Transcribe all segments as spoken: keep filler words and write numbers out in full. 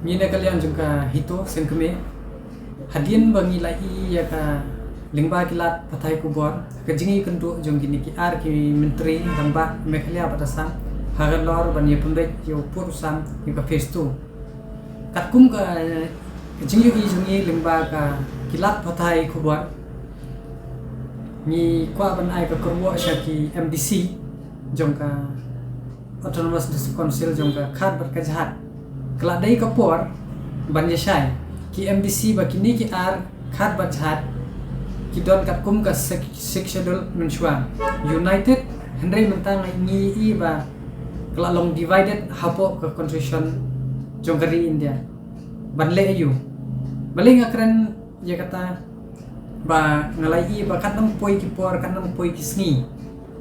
Ngi na ka liang jong ka HITO Sengkmie, hadien ba ngi la ïohi ïa ka lyngba ki lad pathai khubor ka jingïakynduh jong kine ki ar ki myntri rangbah Meghalaya bad Assam ha ka lor ban ïa pynbeit ïa u pud u sam ïa ka phase two. Katkum ka jingïohi jong ngi lyngba ka ki lad pathai khubor, ngi kwah ban ai ka kyrwoh sha ki MDC jong ka Autonomous District Council jong ka Khat bad ka Jhat. Ka la dei ka por ban ïa shai ki MDC ba kine ki ar Khat bad Jhat ki don katkum ka Sixth Schedule mynshuwa, united. Hynrei mynta ngi ïohi ba ka la long divided hapoh ka constitution jong ka ri India. Ban leh aïu? Balei nga kren ïa kata? Ba nga la ïohi ba katba nang poi ki por, katba nang poi ki sngi,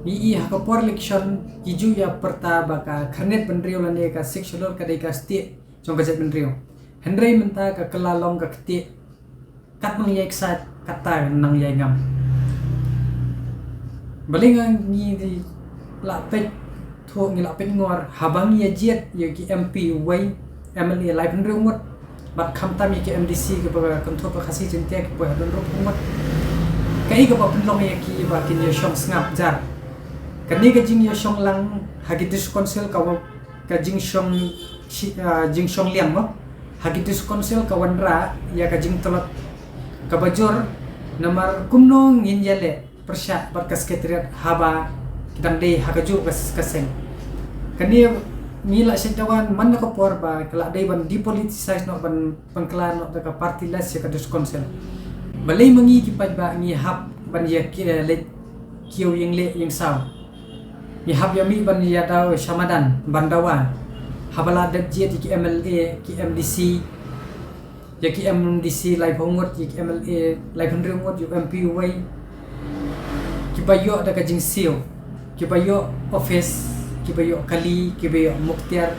ngi ïohi ha ka por election ki ju ïa pyrta ba ka khyrnit bynriew lane ka Sixth Schedule ka dei ka stieh jong ka jaitbynriew. Hynrei mynta ka kylla long ka ktieh. Katba nang ïai ksaid kata nang ïai ngam. Balei nga ngi la peit thuh, ngi la peit ngor haba ngi ïa jied ïa ki MP uwei, MLA laiphew hynriew ngut, bad khamtam ïa ki MDC kiba kynthup ka Khasi Jaiñtia ki poi haduh hynriewphew ngut. Kaei kaba pynlong ïa ki ba kin ïa shong sngap jar? Kane ka jingïashong lang ha ki District Council ka wa-, ka jingshong shi-, ah, jingshong liang mo ha ki District Council ka wanrah ïa ka jingtlot kaba jur. Namar kumno ngin ïaleh pyrshah bad ka Secretariat haba ki dang dei ha kajuh ka, ka seng? Kane ngi la shait dawa man na ka por ba ka la dei ban depoliticize noh, ban pynkylla noh da ka party list ïa ka District Council. Balei ma ngi ki paidbah ngi hap ban ïa ki, eh, leit kiew ïing leh ïing saw? Ngi hap ïa mih ban ïa daw sha madan ban dawa haba la dep jied ïa ki MLA, ki MDC, ïa ki MDC laiphew ngut, ïa ki MLA laiphew hynriew ngut, ïa u MP uwei, kiba ïoh da ka jingsiew, kiba ïoh office, kiba ïoh kali, kiba ïoh muktiar.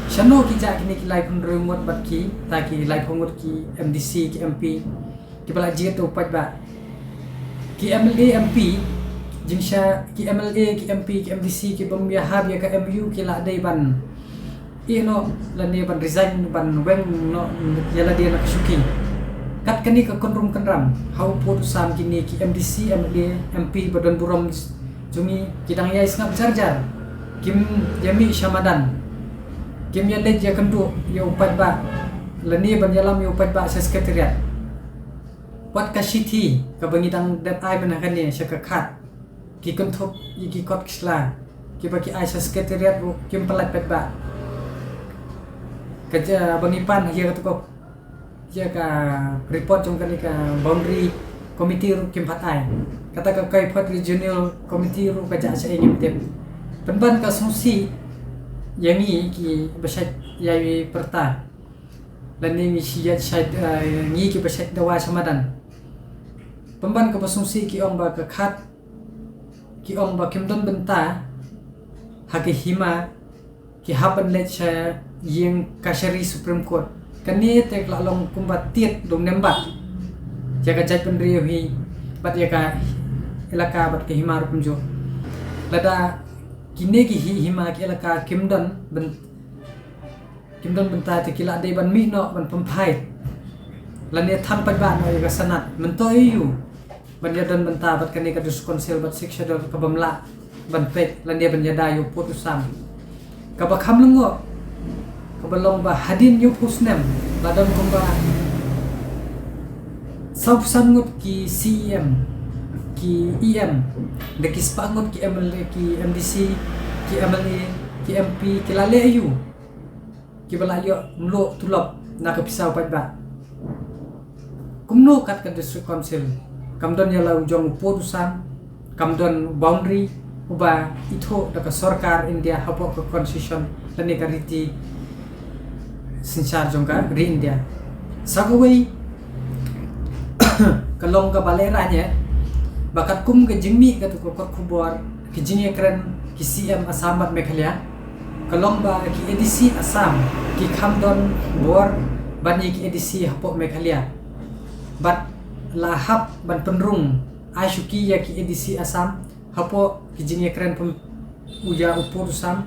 Shano ki jah kine ki laiphew hynriew ngut bad kita ki laiphew ngut ki MDC, ki MP kiba la jied da u paidbah? Ki MLA, MP, jingsha ki MLA, ki MP, ki MDC kibym ïa hap ïa ka MoU ki la dei ban ïeh noh lane ban resign, ban weng noh ïa lade na ka shuki. Kat kane ka kynrum kynram ha u pud u sam, kine ki MDC, MLA, MP ba don burom jong ngi ki dang ïai sngap jar jar. Kim ïa mih sha madan, kim ïa leit ïa kynduh ïa u paidbah lane ban ïalam ïa u paidbah sha Secretariat. Wat ka shithi kaba ngi dang dep ai mynta kane sha ka Khat, ki kynthup ïa ki kot ki sla kiba ki ai sha Secretariat ruh kim pyllait paidbah. Ka ja ba ngi pan ïa kata ka, ïa ka report jong kane ka Boundary Committee ruh kim pat ai. Kata ka Kaiphat Regional Committee ruh ka jah shaei ngim tip. Pynban ka sngewsih ïa ngi kiba shait ïai pyrta lane ngi shi ïa shait, eh, ngi kiba shait dawa sha madan. Pynban kaba sngewsih ki ong ba ka Khat, ki ong ba kim don bynta ha ka hima, ki hap ban leit sha ïing kashari Supreme Court. Kane te ka la long kumba tied dum nembak ïa ka jaitbynriew hi bad ïa ka elaka bad ka hima ruh kumjuh. Lada kine ki hi-, hima ki elaka kim don byn-, kim don bynta te ki la dei ban mih noh ban pynphai lane thang paidbah noh ïa ka Senate. Mynta ïa u ban ïa don bynta bad kane ka District Council bad Sixth Schedule kabym lah ban peit lane ban ïada ïa u pud u sam. Kaba kham lyngngoh kaba long ba hadien hynñiewphew snem la don kumba sawphew san ngut ki CEM, ki EM, da ki spah ngut ki MLA, ki MDC, ki MLA, ki MP, ki la leh ïa u, kiba la ïoh mluh tulop na ka pisa u paidbah. Kumno kat ka District Council kam don ïa la u jong u pud u sam, kam don boundary uba ithuh da ka sorkar India hapoh ka constitution lane ka riti synshar jong ka ri India? Sa kawei ka long kaba lehrain eh ba katkum ka jingmih katu ka kot khubor, ka jingïakren ki CEM Assam bad Meghalaya, ka long ba ki ADC Assam ki kham don bor ban ïa ki ADC hapoh Meghalaya. Bad la hap ban pynrung ai shuki ïa ki ADC Assam hapoh ki jingïakren pyn-, u ïa u pud u sam.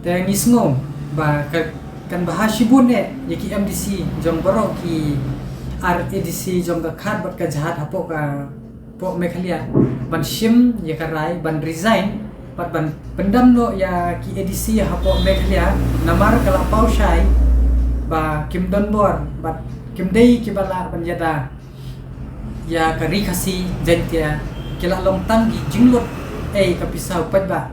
Te ngi sngew ba ka, Kan bha shibun eh ïa ki M D C jong baroh ki ar A D C jong ka khat bad ka jhat hapoh ka, hapoh Meghalaya ban shim ïa ka rai ban resign bad ban pyndam noh ïa ki A D C hapoh Meghalaya, namar ka la paw shai ba kim don bor bad kim dei kiba lah ban ïada ïa ka Ri Khasi Jaiñtia. Ki la long tang ki jinglut ei ka pisa u paidbah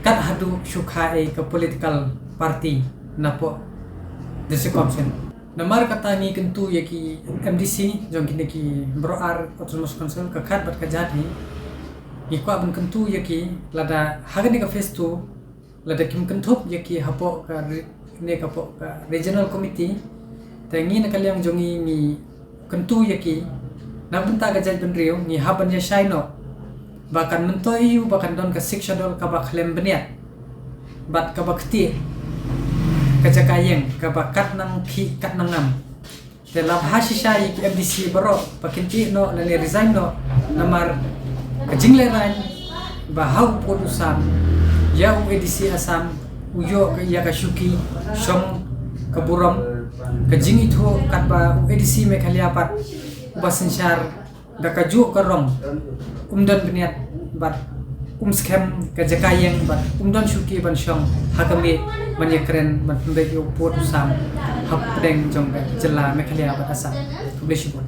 kat haduh shu kha ei ka political party napoh District Council. Namar kata ngi kyntu ïa ki M D C jong kine ki baroh ar Autonomous Council, ka khat bad ka jhat hi. Ngi kwah ban kyntu ïa ki, lada ha kane ka phase two, lada kim kynthup ïa ki hapoh ka re-, ne ka hapoh ka Regional Committee, te ngi na ka liang jong ngi ngi kyntu ïa ki na bynta ka jaitbynriew. Ngi hap ban ïa shai noh ba kan myntoi ïa u ba kan don ka Sixth Schedule kaba khlem bniat bad kaba ktieh ka jaka ïeng, kaba kat nang khih kat nang ngam. Te la bha shisha ïa ki M D C baroh ba kin ïeh noh lane resign noh, namar ka jinglehrain ba ha u pud u sam ïa u A D C Assam u ïoh ka, ïa ka shuki shong ka burom, ka jingithuh katba u A D C Meghalaya pat uba synshar da kajuh ka rong um don bniat bad um skhem ka jaka ïeng bad um don shuki ban shong ha ka miej ban ïakren ban pynbeit ïa u pud u sam hapdeng jong ka jylla Meghalaya bad Assam. Khublei shibun.